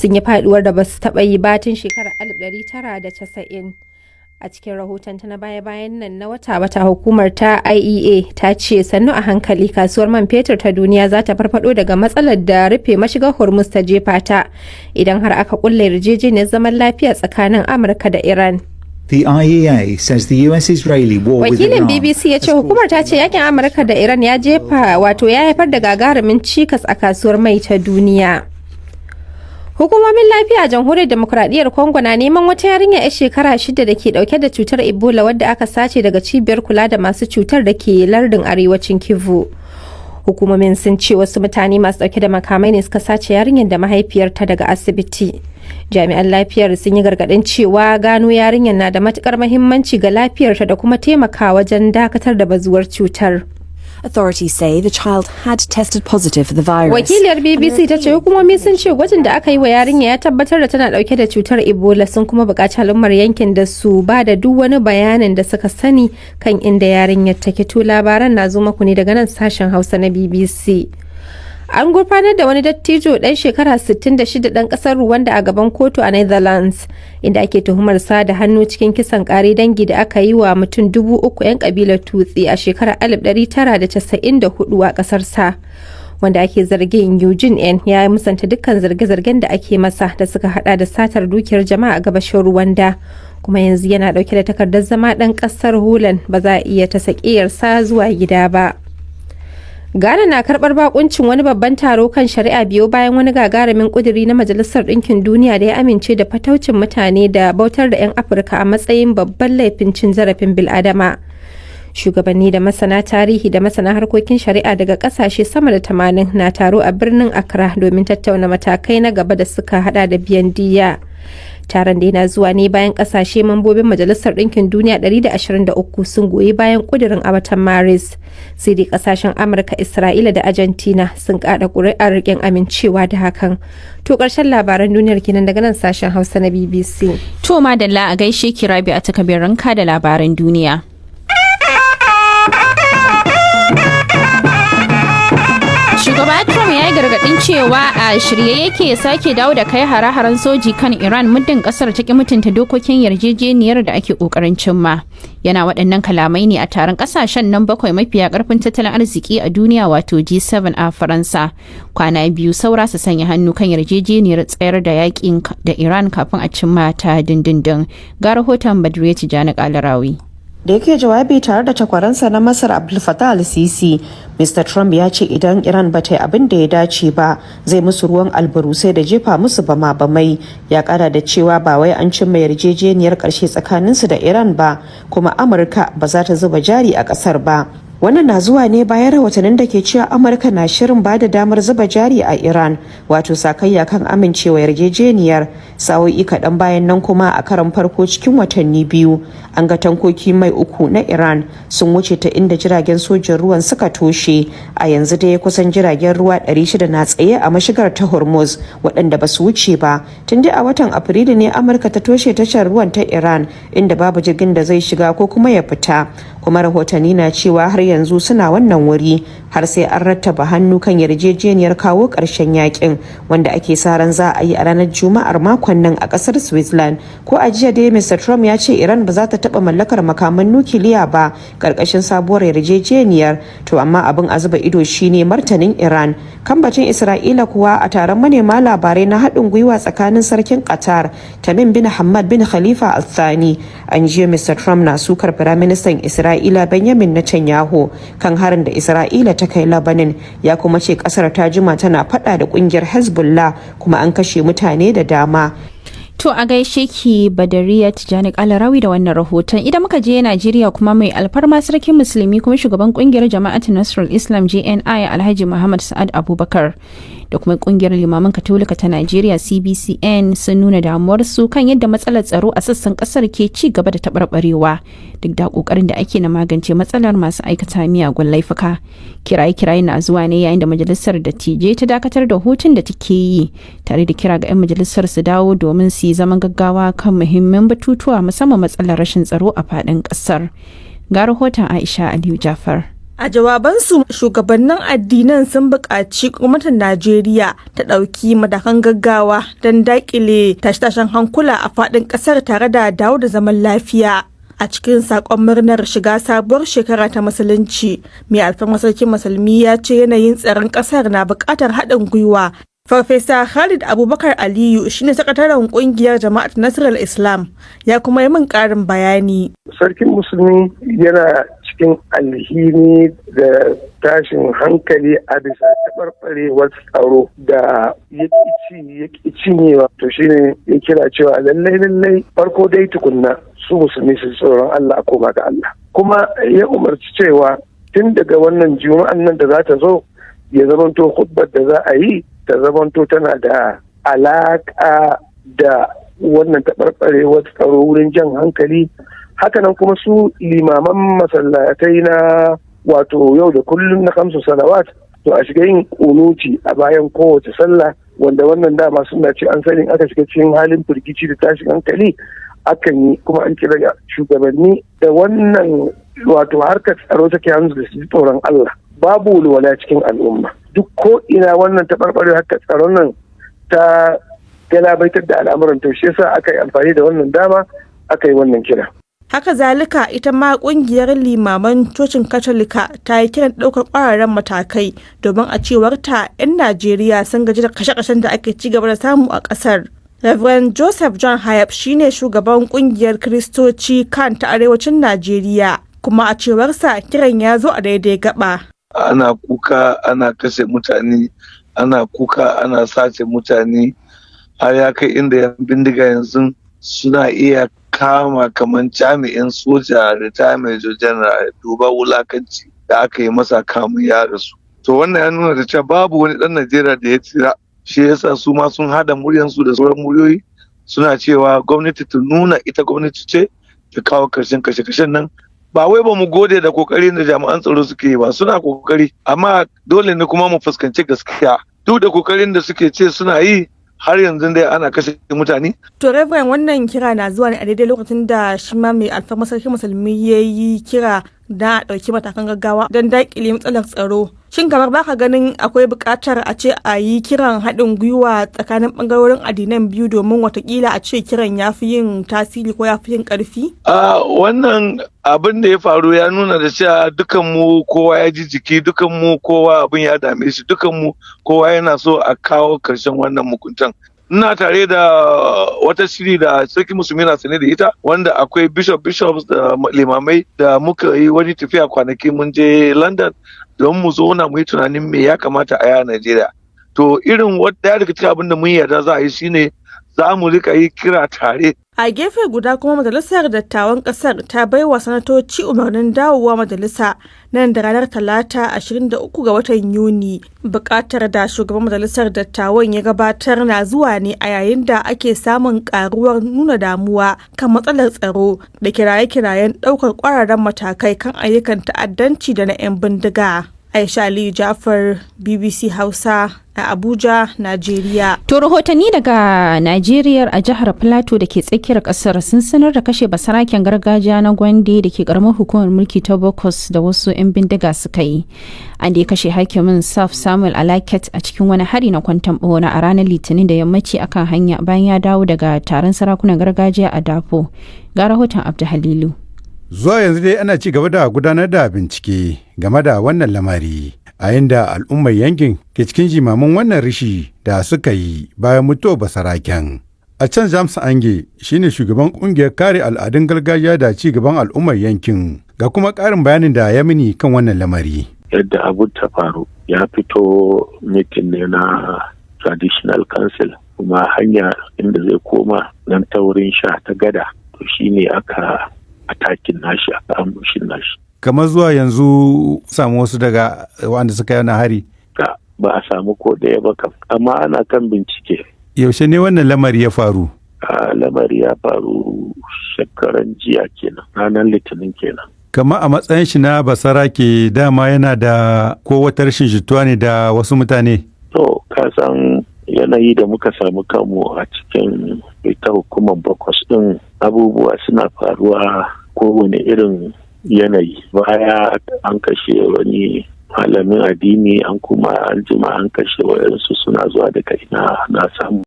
Sun yi faduwar da ba su taɓa yi ba tun shekarar 1990. A cikin rahotonta na baya-bayan nan na wata-wata, hukumar ta IEA ta ce sannu a hankali kasuwar man fetur ta duniya za ta farfado daga matsalar da rufe mashigar Hormuz ta jefa ta, idan har aka kulle yarjejeniyar zaman lafiya tsakanin Amurka da Iran. The IEA says the US-Israeli war with Wakilin Iran BBC ya ce hukumar ta ce yakin Amurka da Iran ya jefa, wato ya haifar da gagarumin cikas a kasuwar mai ta duniya. Hukumomin lafiya a Jamhuriyar Demokuraɗiyyar Congo na neman wata yarinya 'yar shekara 6 da ke dauke da cutar Ebola wadda aka sace daga cibiyar kula da masu cutar da ke lardin arewacin Kivu. Hukumomin sun ce wasu mutane masu dauke da makamai ne suka sace yarinyar da mahaifiyarta daga asibiti. Jami'an lafiyar sun yi gargaɗin cewa gano yarinyar na da matukar mahimmanci ga lafiyarta da kuma taimakawa wajen dakatar da bazuwar cutar. Authorities say the child had tested positive for the virus. Wakiliyar BBC ta ce hukumomi sun ce gwajin da aka yi wa yarinya ya tabbatar da tana dauke da cutar Ebola, sun kuma buƙaci al'ummar yankin da su ba da duk wani bayanin da suka sani kan inda yarinyar take. To, labaran na zo maku ne daga nan sashen Hausa na BBC. An gurfanar da wani dattijo ɗan shekara 66 ɗan ƙasar Rwanda a gaban kotu a Netherlands, inda ake tuhumar sa da hannu cikin kisan ƙare dangi da aka yi wa mutum 3,000 'yan ƙabilar Tutsi a shekarar 1994 a ƙasar sa. Wanda ake zargin, Eugene N, ya musanta dukkan zarge-zargen da ake masa da suka hada da satar dukiyar jama'a a gabashin Rwanda. Kuma yanzu yana dauke da takardar zama ɗan ƙasar Holland, ba za a iya ta sa zuwa gida ba. Ghana na karbar bakuncin wani babban taro kan shari'a biyo bayan wani gagarumin kuduri na Majalisar Ɗinkin Duniya da ya amince da fataucin mutane da bautar da 'yan Afirka a matsayin babban laifin cin zarafin bil'adama. Shugabanni da masana tarihi da masana harkokin shari'a daga kasashe sama da 80 na taro a birnin Accra domin tattauna matakai na gaba da suka hada da biyan diyya. Taron da yana zuwa ne bayan kasashe mambobin Majalisar Ɗinkin Duniya 123 sun goyi bayan kudirin a watan Maris. Sai dai kasashen Amurka, Isra'ila da Argentina sun kada ƙuri'ar rikin amincewa da hakan. To, ƙarshen labaran duniyar kenan daga nan sashen Hausa na BBC. To madalla, a gaishe ki Rabi a ranka da labaran duniya. Shugaba Trump ya yi gargadin cewa a shirye yake sake dawo da kai hare-haren soji kan Iran muddin kasar ta ki mutunta dokokin yarjejeniyar da ake kokarin cimma. Yana waɗannan kalamai ne a taron kasashen nan bakwai mafiya karfin tattalin arziki a duniya, wato G7, a Faransa. Kwana 2 saura su sanya hannu kan yarjejeniyar tsayar da yakin da Iran kafin a cimma ta dindindin. Ga rahoton Badriya Tijjani Kalarawi. Da yake jawabi tare da takwaransa na Masar, Abdul Fattah al-Sisi, Mr Trump ya ce idan Iran ba ta yi abin da ya dace ba, zai musu ruwan albarusai da jefa musu bama bamai. Ya kara da cewa ba wai an cimma yarjejeniyar karshe tsakaninsu da Iran ba, kuma Amurka ba za ta zuba jari a kasar ba. Wannan na zuwa ne bayan rahotannin da ke cewa Amurka na shirin ba da damar zuba jari a Iran, wato sakayya kan amincewa yarjejeniyar. Sa'o'i kaɗan bayan nan kuma, a karon farko cikin watanni 2, an ga tankoki mai uku na Iran sun wuce ta inda jiragen sojin ruwan suka toshe. A yanzu dai kusan jiragen ruwa 600 na tsaye a mashigar ta Hormuz waɗanda ba su wuce ba. Tun dai a watan Afrilu ne Amurka ta toshe tashar ruwan ta Iran, inda babu jirgin da zai shiga ko kuma ya fita, kuma rahotanni na cewa har yanzu suna wannan wuri har sai an rattaba hannu kan yarjejeniyar kawo ƙarshen yakin, wanda ake sa ran za a yi a ranar Juma'ar makon nan a ƙasar Switzerland. Ko a jiya dai, Mr Trump ya ce Iran ba za ta taɓa mallakar makaman nukiliya ba ƙarƙashin sabuwar yarjejeniyar. To amma abin a zuba ido shine martanin Iran. Kan batun Isra'ila kuwa, a taron manema labarai na haɗin gwiwa tsakanin sarkin Qatar Tamim bin Hamad bin Khalifa Al Thani, an jiya Mr Trump na sukar Firaministan Isra'ila Benjamin Netanyahu kan harin da Isra'ila ta kai Labanin, ya kuma ce kasar ta jima tana fada da kungiyar Hezbollah kuma an kashe mutane da dama. To, a gaishe ki Badariya Tijjani Kalarawi da wannan rahoton. Idan muka je Najeriya kuma, mai alfarma sarkin musulmi kuma shugaban kungiyar Jama'atu Nasrul Islam JNI, Alhaji Muhammad Sa'ad Abubakar, da kuma kungiyar limaman Katolika ta Najeriya CBCN sun nuna damuwarsu kan yadda matsalar tsaro a sassan kasar ke ci gaba da taɓarɓarewa duk da kokarin da ake na magance matsalar masu aikata miyagun laifuka. Kiraye-kiraye na zuwa ne yayin da majalisar dattijai ta dakatar da hutun da take yi tare da kira ga 'yan majalisar su dawo domin su yi zaman gaggawa kan muhimman batutuwa, musamman matsalar rashin tsaro a faɗin ƙasar. Ga rahoton Aisha Aliyu Jafar. A jawabansu, shugabannin addinan sun buƙaci gwamnatin Najeriya ta ɗauki matakan gaggawa don daƙile tashe-tashen hankula a faɗin ƙasar tare da dawo da zaman lafiya. A cikin saƙon murnar shiga sabuwar shekara ta Musulunci, mai alfarma sarkin musulmi ya ce yanayin tsaron ƙasar na buƙatar haɗin gwiwa. Farfesa Khalid Abubakar Aliyu shine sakataren kungiyar Jama'at Nasarar Islam, ya kuma yi min ƙarin bayani. Sarkin musulmi yana cikin alhini da tashin hankali a bisa taɓarɓarewar tsaro da ya ci ya cinyewa, to shine ya kira cewa lallai lallai farko dai tukunna su musulmi su tsoron Allah, a koma ga Allah. Kuma ya umarci cewa tun daga wannan juma'an nan da za ta zo, ya zamanto hudbar da za a yi ta zamanto tana da alaƙa da wannan taɓarɓarewar tsaro wurin jan hankali. Hakanan kuma su limaman masallatai na wato yau da kullum na kamsu salawat, to a shiga yin kunuti a bayan kowace sallah, wanda wannan dama suna ce an sani aka shiga cikin halin firgici da tashin hankali akan yi. Kuma an kira shugabanni da wannan wato harkar tsaro take hannu da su tsoron Allah, babu walwala cikin al'umma duk ko ina, wannan taɓarɓare harkar tsaron nan ta galabaitar da al'amuran, to shi yasa aka yi amfani da wannan dama aka yi wannan kira. Haka zalika, ita ma kungiyar limaman cocin Katolika ta yi kiran ɗaukar ƙwararren matakai domin a cewarta 'yan Najeriya sun gaji da kashe-kashen da ake ci gaba da samu a ƙasar. Reverend Joseph John Hayab shine shugaban kungiyar Kiristoci kan ta Arewacin Najeriya, kuma a cewarsa kiran ya zo a daidai gaba. Ana kuka ana kashe mutane, ana kuka ana sace mutane, har ya kai inda yan bindiga yanzu suna iya kama kamar jami'in soja retired major general, duba wulakanci da aka yi masa kamun ya rasu. To wannan ya nuna da cewa babu wani dan Najeriya da ya tsira. Shi yasa su ma sun hada muryansu da sauran muryoyi, suna cewa gwamnati ta nuna ita gwamnati ce, ta kawo karshen kashe-kashen nan. Ba wai ba mu gode da kokarin da jami'an tsaro suke yi ba, suna kokari, amma dole ne kuma mu fuskanci gaskiya, duk da kokarin da suke ce suna yi, har yanzu dai ana kashe mutane. To Reverend, wannan kira na zuwa ne a daidai lokacin da shi ma mai alfarma sarkin musulmi ya yi kira da a ɗauki matakan gaggawa don daƙile matsalar tsaro. Shin kamar baka ganin akwai buƙatar a ce a yi kiran haɗin gwiwa tsakanin ɓangarorin addinan biyu domin watakila a ce kiran ya fi yin tasiri ko ya fi yin ƙarfi? Wannan abin da ya faru ya nuna da cewa dukan mu kowa ya ji jiki, dukan mu kowa abin ya dame shi, dukan mu kowa yana so a kawo karshen wannan muguntan. Ina tare da wata shiri da sarki musulmi na sane da ita, wanda akwai bishop bishops da limamai da muka yi wani tafiya kwanaki, mun je London don mu zauna mu yi tunanin me ya kamata a yi a Najeriya. To irin wadda daga cikin abin da mun yarda za a yi shine za mu rika yi kira tare. A gefe guda kuma, majalisar dattawan kasar ta baiwa sanatoci umarnin dawowa majalisa nan da ranar Talata 23 ga watan Yuni. Bukatar da shugaban majalisar dattawan ya gabatar na zuwa ne a yayin da ake samun karuwar nuna damuwa kan matsalar tsaro da kiraye-kirayen daukar kwararren matakai kan ayyukan ta'addanci da na 'yan bindiga. Aisha Aliyu Jafar, BBC Hausa a Abuja, Najeriya. To rahotanni daga Najeriya, a jihar Plateau da ke tsakiyar kasar sun sanar da kashe basaraken gargajiya na Gwande da ke karamar hukumar mulki ta Bokos da wasu 'yan bindiga suka yi. An da ya kashe hakimin Saf Samuel Alaket a cikin wani hari na kwantan bona a ranar Litinin da yammaci akan hanya bayan ya dawo daga taron sarakunan gargajiya a Dafo. Ga rahoton Abdu Halilu. Zuwa yanzu dai ana ci gaba da gudanar da bincike game da wannan lamari, a inda al'ummar yankin ke cikin jimamin wannan rishi da suka yi bayan mutuwar basaraken. A can James Ange shine shugaban kungiyar kare al'adun gargajiya da ci gaban al'ummar yankin, ga kuma ƙarin bayanin da ya mini kan wannan lamari. Yadda abu ta faru, ya fito mitin ne na traditional council, kuma hanya inda zai koma nan ta wurin sha ta gada, to shine aka atakin nashi, aka ambushin nashi. Kamar zuwa yanzu samu wasu daga wanda suka yana hari? Ba a samu ko ɗaya ba kam, amma ana kan bincike. Yaushe ne wannan lamari ya faru? A lamari ya faru shekaran jiya kenan, ranar Litinin kenan. Kama a matsayin shi na basara ke dama yana da ko wata rashin jituwa ne da wasu mutane? To, ka san yanayi da muka samu kanmu a cikin ita hukumar Bakwas din, abubuwa suna faruwa kowane irin yanayi. Baya an kashe wani malamin addini, an kuma an jima an kashe wayansu, suna zuwa daga ina na samu.